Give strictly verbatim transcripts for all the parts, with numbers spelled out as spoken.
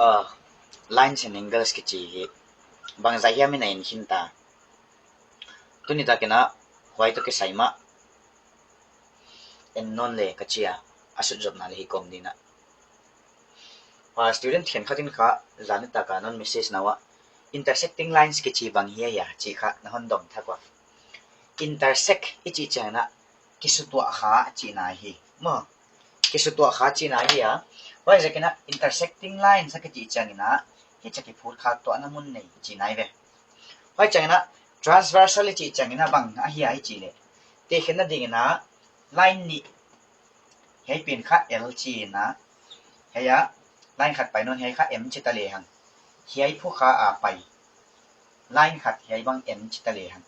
Ah, lines and angles kichi hi bangzah hiam in a en khin ta. Tuni takin a huai toh kisai mah en nawn le ka chi a, a sutzopna le hi kawm ding a. Ah, student khenkhat in kha zan nitak a non message na uah, intersecting lines kichi bang hia hia chih kha na hon dong thak ua. Intersect i chih chiangin a kisutuah kha chihna hi. Maw, kisutuah kha chihna hi a. Huaiziakin a intersecting lines a kichih chiangin a hichia kiphut khak tuahna mun nei chihna hi ve. Huai chiangin a transversal i chih chiangin a bang ahia i chih leh, tekhenna dingin a line nih, hiai pen kha L chi in a, hiai a line khat pai nawn, hiai kha M chi ta lehang, hiai phu kha a pai line khat hiai bang N chi ta lehang,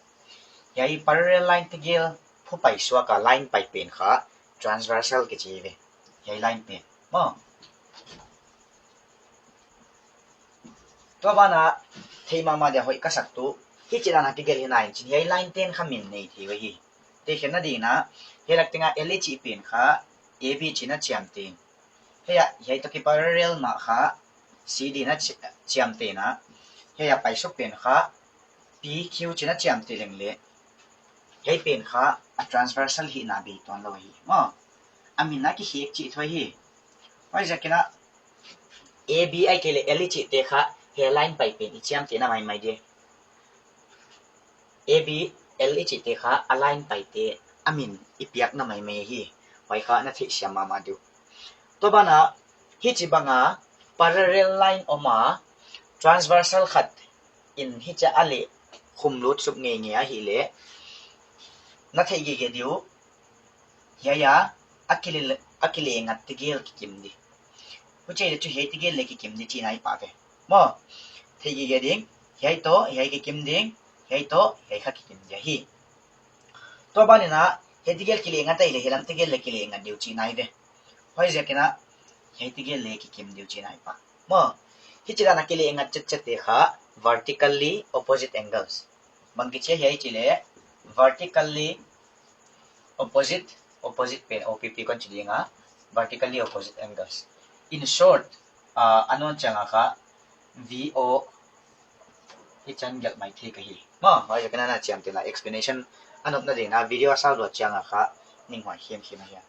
hiai parallel line tegel phu pai suak a line pai pen kha transversal kichi ve. Hiai line pen maw. Tua ban a theih mahmah dia hoih ka sak tuh, hichi dan a kigel hi nain chin hiai line ten kha min nei thei uhi. Tekhenna dingin a, hiai lak teng a L i chih pen kha A B chi in a chiamteh in, hiai a, hiai toh kiparallel mah kha C D in a chi-, chiamteh in a, hiai a paisuk pen kha P Q chi in a chiamteh leng leh, hiai pen kha a transversal hihna bei tuan lou hi maw. A min a kikhek chih thuai hi. Huaiziakin a A B ahihkeileh L i chihte kha hiai line pai pen i chiamtehna maimai di. A B L i chihte kha a line paite a min i piakna maimai hi. Huai kha na theih siam mahmah di uh. Tua ban a hichi bang a parallel line om a, transversal khat in hichia a leh khum lut suk ngeingei ahihleh, na theih gige di uh, hiai a, a kile-, a kile ngat tegel kikim di. Huchi leh chu hiai tegel le kikim di chihna hi pah ve. Maw, theih gige ding, hiai toh hiai kikim ding, hiai toh hiai kha kikim di ahi. Tua ban in a, hiai tegel kile ngat ahihleh hiai lam tegel le kile ngat di uh chihna hi ve. Huaiziakin a, hiai tegel le kikim di uh chihna hi pah. Maw, hichi dan a kile ngat chetchet te kha vertically opposite angles. Bang kichi hiai chih leh vertically opposite, opposite pen O P P kon chi ding a, vertically opposite angles. In short, ah, a nawn chiang a kha V O i chan gelh mai thei ka hi. Maw, huaiziakin a na chiamteh in a explanation a nopna dingin a video a sau luat chiang a kha ning huai khimkhim ahi a.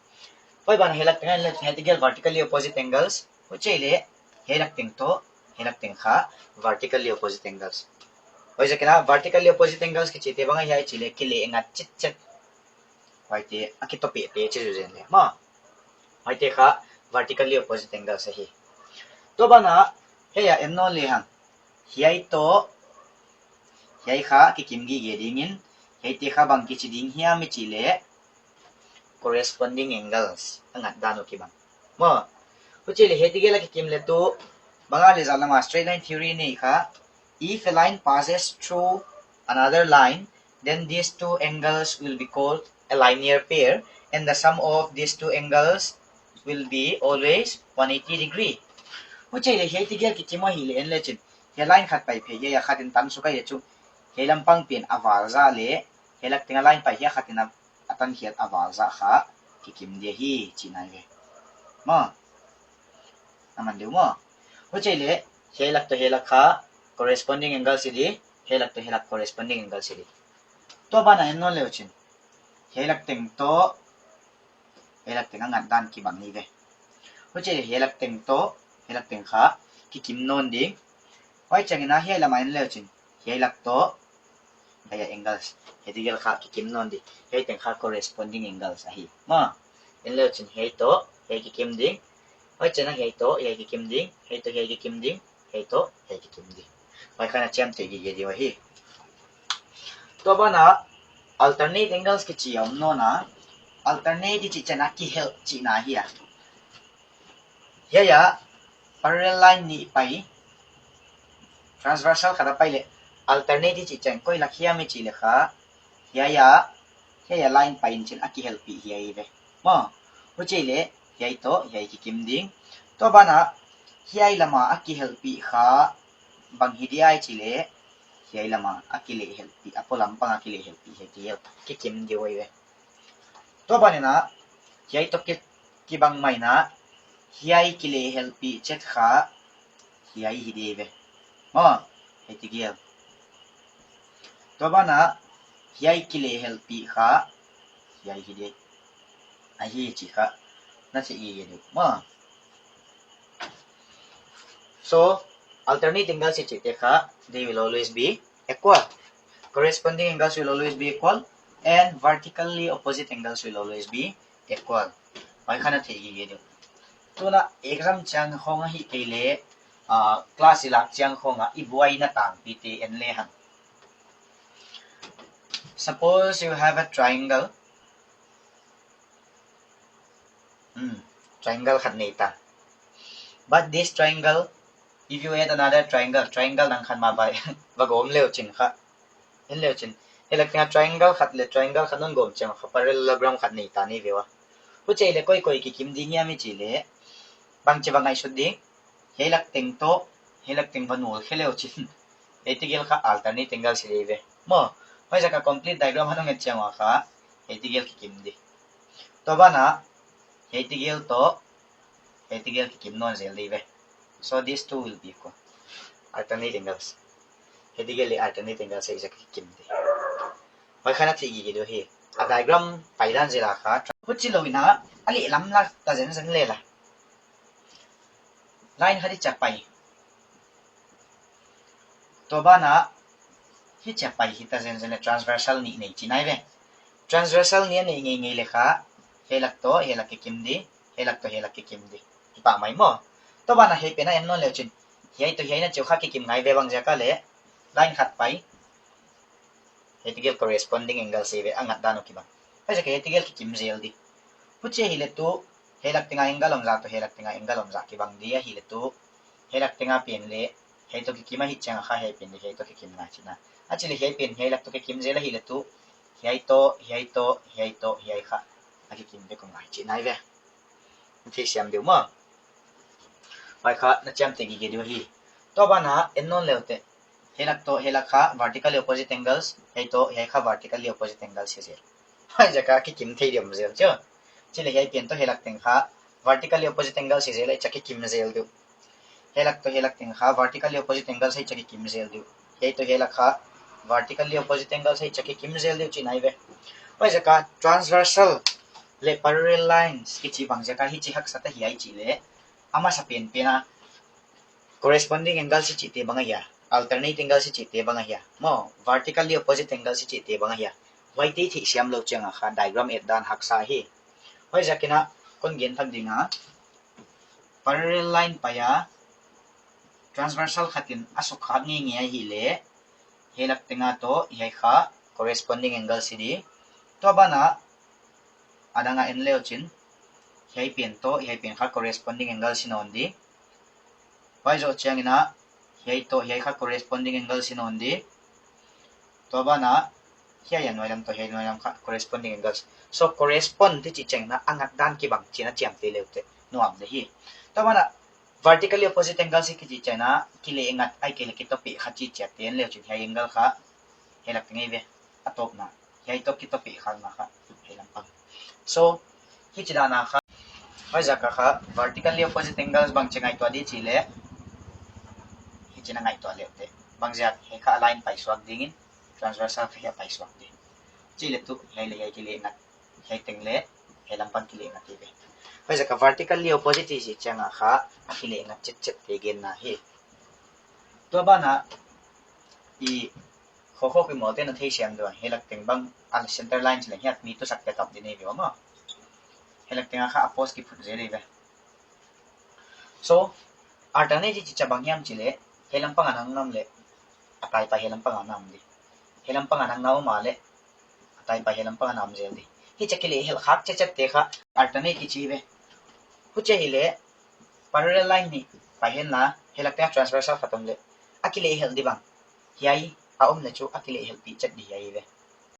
Huai ban hiai lak teng a en leh hiai tegel vertically opposite angles. Huchi leh hiai lak teng toh hiai lak teng kha vertically opposite angles. Huaiziakin a vertically opposite angles kichite bang ahia i chih leh kile ngat chetchet, huaite a kitoh pehpeh chi zuzen leh maw, huaite kha vertically opposite angles ahi. Tua ban a hiai a en nawn lehang, hiai toh hiai kha kikim gige dingin, hiaite kha bang kichi ding hiam i chih leh corresponding angles, a ngat dan uh kibang. Maw, huchi leh hiai tegel a kikim leh tuh, bang a leh zan lam a straight line theory nei kha, if a line passes through another line, then these two angles will be called a linear pair, and the sum of these two angles will be always one eighty degree. Huchi leh hiai tegel kikim ahihleh en leh chin, hiai line khat pai phei hiai a khat in tan suk ahi chu, hiai lampang pen a val zah leh hiai lak teng a line pai hiai khat in a a tan khiat a val zah kha kikim di ahi chihna hi ve. Maw, na man di uh maw. Huchi leh hiai lak toh hiai lak kha corresponding angles hi di, hiai lak toh hiai lak corresponding angles hi di. Tua ban a en nawn leh uchin, hiai lak teng toh hiai lak teng a ngat dan kibang hi ve. Huchi leh hiai lak teng toh hiai lak teng kha kikim nawn ding. Huai chiangin a hiai lam a en leh uchin, hiai lak toh hiai a angles, hiai tegel kha kikim nawn di. Hiai teng kha corresponding angles ahi. Maw, en leh uchin hiai toh hiai kikim ding. Huai chiangin a hiai toh hiai kikim ding, hiai toh hiai kikim ding, hiai toh hiai kikim ding. Huai kha na chiamteh gige di uh ahi. Tua ban a alternate angles kichi a om nawn a, alternate i chih chiangin a kihelh chihna ahi a. Hiai a parallel line nih pai, transversal khat a pai leh, alternate i chih chiang koi lak hiam i chih leh kha, hiai a, hiai a line pai in chin a kihelhpih hiai ve. Maw, huchi leh hiai toh hiai kikim ding. Tua ban a hiai lam a a kihelhpih kha bang hi dia i chih leh, hiai lam a a kilehhelhpih, a polam pang a kilehhelpih hiai tegel kikim di uh ahi ve. Tua ban in a, hiai toh ki, kibang mai in a, hiai kilehhelpih chet kha, Hiai hi di ve. Maw, hiai tegel. Tua banah, hiai kilehhelhpih kha, hiai hi di. Ahi chih kha, na theih gige di uh. Maw. So, alternate angles i chihte kha, they will always be equal. Corresponding angles will always be equal, and vertically opposite angles will always be equal. Huai kha na theih gige di uh. Tuna exam chiang khong ahih kei leh, ah, class i lak chiang khong ah i buaina tangpite en le hang. Suppose you have a triangle. Hmm, triangle khat nei ta. But this triangle, if you add another triangle, triangle dang khat mah va, va gawm le uchin kha. En le uchin. Hiai lak tengah triangle khat leh triangle khat non gawm chiang kha parallelogram khat nei ta ni ve ua. Huchi leh koi koi kikim ding hiam i chih leh. Bangchi va ngaihsut ding. Hiai lak teng toh, hiai lak teng va nul khe le uchin. Hiai tegel kha alternate angles hi di ve. Maw, huaiziak a complete diagram hon nget chiang ua kha, hiai tegel kikim di. Tua banah, hiai tegel toh, hiai tegel kikim nawn zel di ve. So these two will be equal. Alternate angles. Hiai tegel leh alternate angles hiai ziak a kikim di. Huai kha na theih gige di uh hi. A diagram pai dan zel a kha. Huchi lou in a, a lehlam lak ta zenzen le la. Line khat hichia pai. Tua banah, hichia pai hita zenzen leh transversal nih nei chihna hi ve. Transversal nih a neih ngeingei leh kha, hiai lak toh, hiai lak kikim di, hiai lak toh, hiai lak kikim di. Hi pah mai maw. Tua banah hiai pen a en nawn le uchin. Hiai toh, hiai na chih uh kha kikim ngai ve bangziak a leh. Line khat pai. Hiai tegel corresponding angle se ve a ngat dan uh kibang. Huaiziak a hiai tegel kikim zel di. Huchi ahihleh tu, hiai lak tengah angle omzah toh, hiai lak tengah angle omzah kibang di ahihleh tu. Hiai lak tengah pen leh, hiai toh kikim ahih chiang a kha hiai pen leh, hiai toh kikim ngai chihna. A chih leh hiai pen, hiai lak toh kikim zel ahihleh tu. Hiai toh, hiai toh, hiai toh, hiai kha. A kikim vek uh ngai chihna hi ve. Theisiam di uh maw. Huai kha na chiamteh gige di uh hi. Tua banah en nawn le uh teh. Hiai lak toh hiai lak kha vertically opposite angles, hiai toh hiai kha vertically opposite angles hi zel. Huaiziak a kikim thei di om zel chu. Chih leh hiai pen toh hiai lak teng kha vertically opposite angles hi zel, hichia kikim zel di uh. Hiai lak toh hiai lak teng kha vertically opposite angles hichia kikim zel di uh. Hiai toh hiai lak kha vertically opposite angles hichia kikim zel di uh chihna hi ve. Huaiziak a transversal leh parallel lines kichi bangziak a hichi haksa ta hiai chih leh. A masa penpen a corresponding angles i chihte bang ahia, alternate angles i chihte bang ahia, maw, vertically opposite angles i chihte bang ahia. Huaite theihsiam lou chiang a kha diagram et dan haksa hi. Huaiziak in a kon gen thak ding a, parallel line pai a, transversal khat in a sukkhak ngeingei ahihleh, hiai lak tengah toh, hiai kha corresponding angles hi di. Tua banah, a dang a en le uchin, hiai pen toh, hiai pen kha corresponding angles hi nawn di. Huai zoh chiang in a, hiai toh, hiai kha corresponding angles hi nawn di. Tua banah, hiai a nuai lam toh, hiai nuai lam kha corresponding angles. So, correspond i chih chiang in a, a ngat dan kibang chihna chiamteh le uh teh, nuam di hi. Tua banah, vertically opposite angles i chih chiang in a, kileh ngat ahihkeileh kitopeh kha chih chiamteh le uchin hiai angle kha, hiai lak teng hi ve, a tawpna. Hiai toh kitopeh kha na kha, hiai lampang. So, hichi dan a kha, huaiziak a kha, vertically opposite angles bangchi ngaihtuah di chih leh, hichi na ngaihtuah le uh teh. Bangziak, hiai kha a line paisuak ding in, transversal kha hiai paisuak di. Chih leh tu, hiai leh hiai kileh ngat, hiai teng leh, hiai lampang kileh ngat hi ve. Huaiziak a vertically opposite i chih chiang a kha, a kileh ngat chetchet te genna hi. Tua banah, i, khokho ki mawlte na theisiam di ua, hiai lak teng bang, a center line chih leh hiai mi tu sak te tap di nei ve ua maw. Hiai lak teng a kha a post kiphut zel hi ve. So, alternate i chih chiang bang hiam chih leh, hiai lampang a nang na om leh, a tai pai hiai lampang a na om di. Hiai lampang a nang na om a leh, a tai pai hiai lampang a na om zel di. Hichia kilehhelh khak chetchet te kha, alternate kichi ve. Huchi ahihleh, parallel line nih, pai hen la, hiai lak teng a transversal khat om leh, a kilehhelh di bang. Hiai, a om leh chu, a kilehhelhpih chet di hiai ve.